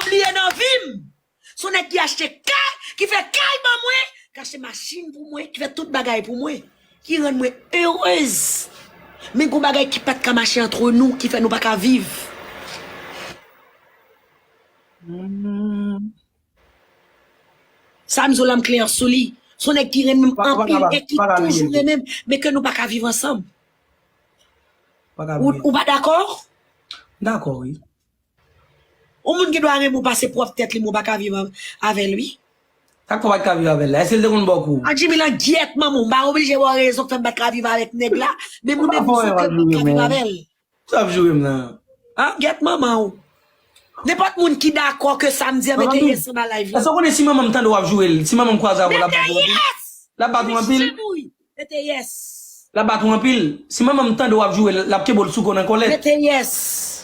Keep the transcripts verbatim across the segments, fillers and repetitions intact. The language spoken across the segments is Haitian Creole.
Bliye nan vi m. Se yon nèg ki achte kay, ki fè kay ban mwen, ki achte machin pou mwen, ki fè tout bagay pou mwen, ki rann mwen erez. Men gon bagay ki pa t ka mache antre nou, ki fè nou pa ka viv. Sa m di w la, m klè sou li. Se yon nèg ki renmen m anpil e ki toujou renmen m, men ke nou pa ka viv ansanm. Ou pa dakò? M dakò, wi. Yon moun gen dwa renmen w pase pwòp tèt li, men w pa ka viv avè l, wi. Sa k fè w pa t ka viv avè l la? Èske l te konn ba w kou? An Jimmy, langyèt manman w, m pa oblije ba w rezon k fè m pa t ka viv avèk nèg la, men moun evou fè m pa t ka viv avè l. Sa ap joure m nan. An gyèt manman w. Nenpòt moun ki dakò ke sa m di an, mete yes anba live la. Èske w konnen si manman m tande w ap joure l, si manman m kwaze avè w, l ap ba w anpil? Mete yes! L ap ba w anpil? Mete yes. L ap bat ou anpil. Si manman m tande w ap joure l, l ap kenbe w sou kò nan kòlèt. Mete yes.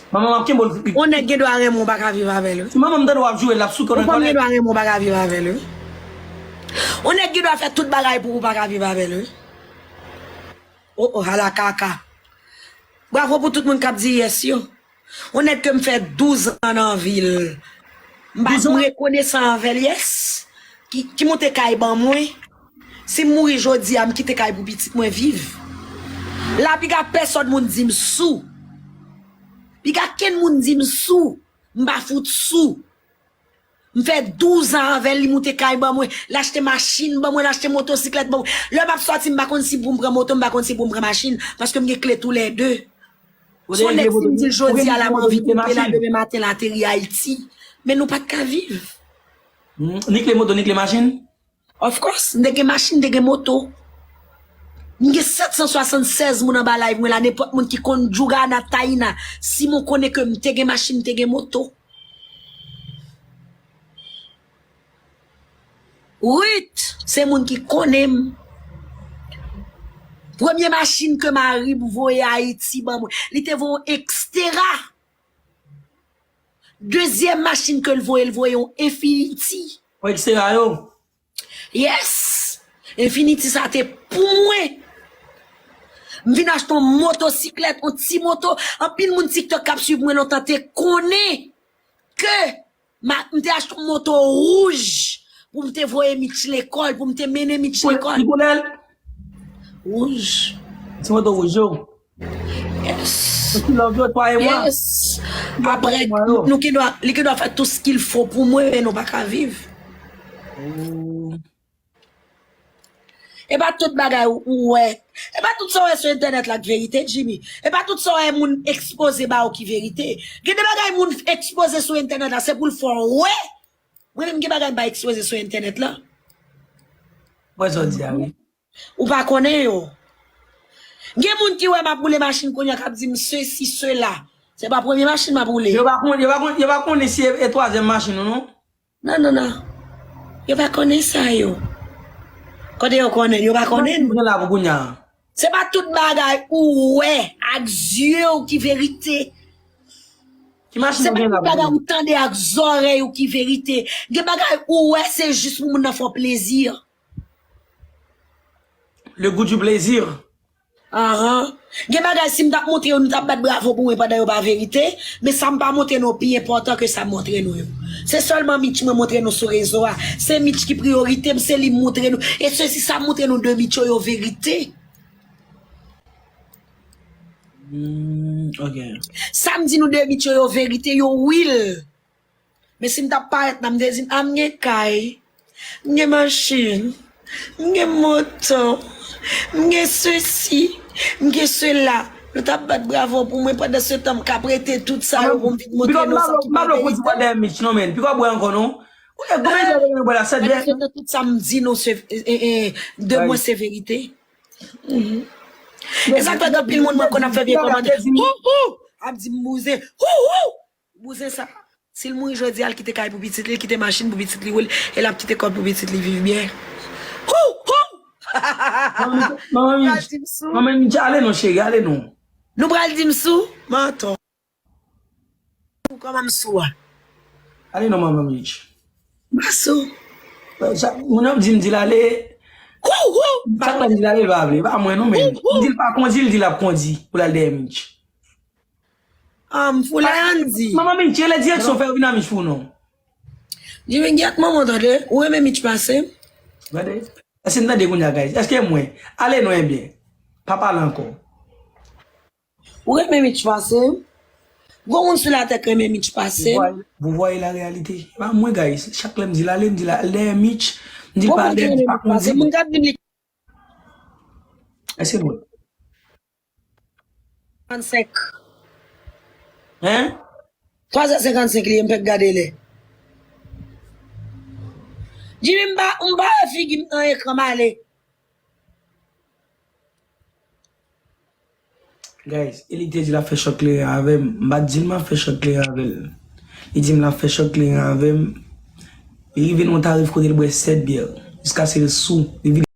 Manman m ap kenbe w. Yon nèg gen dwa renmen w, pa ka viv avè l, wi. Si manman m tande w ap joure l, l ap sou kò nan kòlèt. Yon fanm gen dwa renmen w, pa ka viv avè l, wi. Yon nèg gen dwa fè tout bagay pou ou, pa ka viv avè l, wi. O, o, ala kaka. Bravo pou tout moun k ap di yes yo. Yon nèg ke m fè douz an nan vi l. M pa, m rekonesan anvè l, yes. Ki, ki moute kay ban mwen. Si m mouri jodi a, m kite kay pou pitit mwen viv. La, piga pèsòn moun di m sou. Piga kenn moun di m sou. M pa fout sou. M fè douz an avè l, li moute kay ban mwen, l achte machin ban mwen, l achte motosiklèt ban mwen. Lè m ap sòti, m pa konn si pou m pran moto, m pa konn si pou m pran machin, paske m gen kle toulède. Se yon nèg, si m di l jodi a la, m anvi koupe la, demen maten l ateri Ayiti. Men nou pa t ka viv. Hmm, ni kle moto, ni kle machin? Of course, m te gen machin, m te gen moto. M gen sèt san swasannsèz moun anba live mwen la, nenpòt moun ki konn Djougana, Taina, Simon konnen ke m te gen machin, m te gen moto. Ruth, se moun ki konnen m. Premye machin ke mari m voye Ayiti ban mwen, li te voye yon Xterra. Dezyèm machin ke l voye, l voye yon Infiniti. Yon Xterra yo? Yes! Infiniti sa te pou mwen. M vin achte yon motosiklèt, yon ti moto. Anpil moun TikTok k ap swiv mwen lontan te konnen ke m te achte yon moto wouj pou m te voye Mitch lekòl, pou m te mennen Mitch lekòl. Ki koulè l? Wouj. Ti moto wouj yo? Yes. Ti lòv yo, twa e mwa. Yes. Apre, nou ki dwa, li ki dwa fè tout ce qu'il faut pou mwen, men nou pa ka viv. E pa tout bagay ou, ou wè. E pa tout sa w wè sou entènèt la k verite, Jimmy. E pa tout sa w wè moun ekspoze ba ou ki verite. Gen de bagay moun ekspoze sou entènèt la, se pou l fè w wè. Mwen menm gen bagay m pa ekspoze sou entènèt la. Mwen sa w di a, wi. Ou pa konnen yo. Gen moun ki wè m ap woule machin kounye a k ap di m sesi, sela. Se pa premye machin m ap woule. Yo pa konn, yo pa konn, yo pa konnen si e, e twazyèm machin ou non. Non, non, non. Yo pa konnen sa yo. Kote yo konnen? Yo pa konnen. Ki machin ou gen la pou kounye a? Se pa tout bagay ou wè ak zye w ki verite. Ki machin ou gen la pou kounye a? Se pa tout bagay ou tande ak zòrèy ou ki verite. Gen bagay ou wè se jis pou moun nan fè w plezi. Le goût du plaisir. Ahan. Gen bagay, si m t ap montre yo, nou t ap bat bravo pou mwen pandan yo pa verite, men sa m pa montre nou yo pi enpòtan ke sa m montre nou yo. Se sèlman Mitch mwen montre nou sou rezo a. Se Mitch ki priyorite m, se li m montre nou. E sesi sa m montre nou de Mitch yo, yo verite. Hmm, ok. Sa m di nou de Mitch yo, yo verite, yo real. Men si m t ap parèt la, m te di, a, m gen kay, m gen machin, m gen moto, m gen sesi, m gen sela. Nou t ap bat bravo pou mwen, pandan se tan m k ap rete tout sa yo pou m vin montre nou sa ki pa verite. Piko w ap bwè ankò non. Ou gen gwo mezè nou bwè la, sèt vè. Pandan se tan tout sa m di nou se, e, e, e, de mwen se verite. Mhm. E sa k fè gen anpil moun mwen konn ap fè vye kòmantè. Hou, hou! Ap di m bouzen. Hou, hou! Bouzen sa, si l mouri jodi a, l kite kay pou pitit li, l kite machin pou pitit li woule, e l ap kite kòb pou pitit li viv byen. Hou, hou! Manman Mitch, manman Mitch, ale non, cheri, ale non. Nou pral di m sou, manton. Kòman m sou a? Ale non, manman Mitch. M pa sou. Sa, moun ap di m di l ale. Hou, hou! Sa k fè m di l ale, l pa vle. E pa mwen non, men. Hou, hou! M di l pa kondi, l di l ap kondi pou l al dèyè Mitch. Ah, m foule Andy. Manman Mitch, rele direksyon, fè yo vin a Mitch pou nou. Jimmy, gyèt manman tande, ou renmen Mitch pase m? Gade. Èske m tande kounye a, guys? Èske mwen? Ale non, ebyen. Pa pale ankò. Ou renmen Mitch pase m? Gon moun sou latè k renmen Mitch pase m? Vous voyez la réalité. E pa mwen, guys. Chak lè m di l ale, m di l al dèyè Mitch. M di l pa al dèyè Mitch, pa konn di. Moun k ap di m li Èske mwen? Trannsenk. Hein? Twa zè senkannsenk li ye, m fèk gade lè. Jimmy, m pa, m pa wè figi m nan ekran, m ale. Guys, e li te di l ap fè chòk kleren avè m. M pa t di l m ap fè chòk kleren avè l. Li di m l ap fè chòk kleren avè m. Li rive nan yon tarif kote l bwè sèt byè. Jiskaske l sou. Li vide